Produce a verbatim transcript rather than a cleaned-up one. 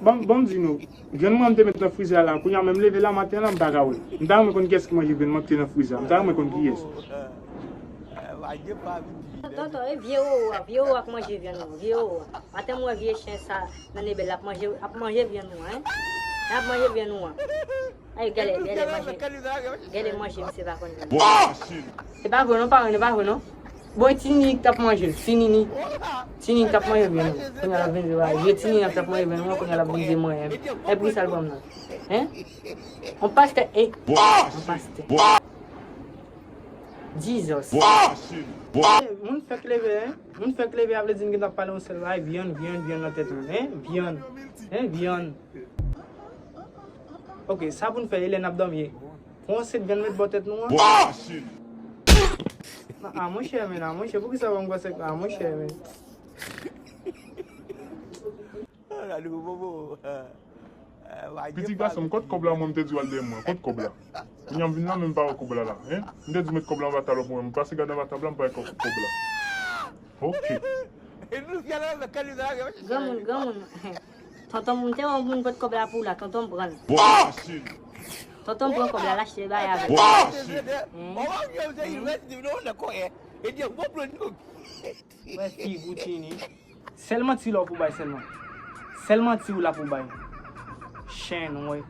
Bon, bon, m di nou, vyann mwen m te met nan frizè la, kounye a menm leve la maten la, m pa ka wè. M ta renmen konn kiyès ki manje vyann mwen ki te nan frizè a. M ta renmen konn kiyès. Tonton, e vye wowo a, vye wowo a k manje vyann ou an, vye wowo a. Maten m wè vye chen sa nan Nebel ap manje, ap manje vyann ou an, en. Ap manje vyann ou an. Ay, gade, gade manje. Gade manje, misye pa konn vyann. Se pa vre non, paran, se pa vre non. Bon, e ti nini k t ap manje l, ti nini. Ti nini k t ap manje vyann ou an. Kounye a l ap vin di, vye ti nini k t ap manje vyann ou an, kounye a l ap vin di mwen, en. E pri sa l ban m nan. En? On pastè, e. On pastè. Jesus. Moun fèk leve, en. Moun fèk leve, a vle di n gentan pale yon sèl bagay, vyann, vyann, vyann nan tèt moun, en. Vyann. En, vyann. Ok, sa pou n fè, e lè n ap dòmi, e. Pran yon sèt vyann met bò tèt nou an. Ah, monchè, men, ah, monchè, poukisa w pa m gwo sèk, ah, monchè, men. Pitit gason m, kot kòb la mwen m te di w al dèyè mwen? Kot kòb la? Kounye a m vin la, men m pa wè kòb la la, en? M te di w met kòb la anba tab la pou mwen, m pase gade anba tab la, m pa wè kòb la. Ok. Granmoun, granmoun. Tonton, m te wè yon moun pot kòb la pou w la, tonton m pran l. Tonton m pran kòb la, l achte bagay avè l. Wè fi Goutini. Sèl manti la w pou bay sèlman. Sèl manti w la pou bay. Chen, wi.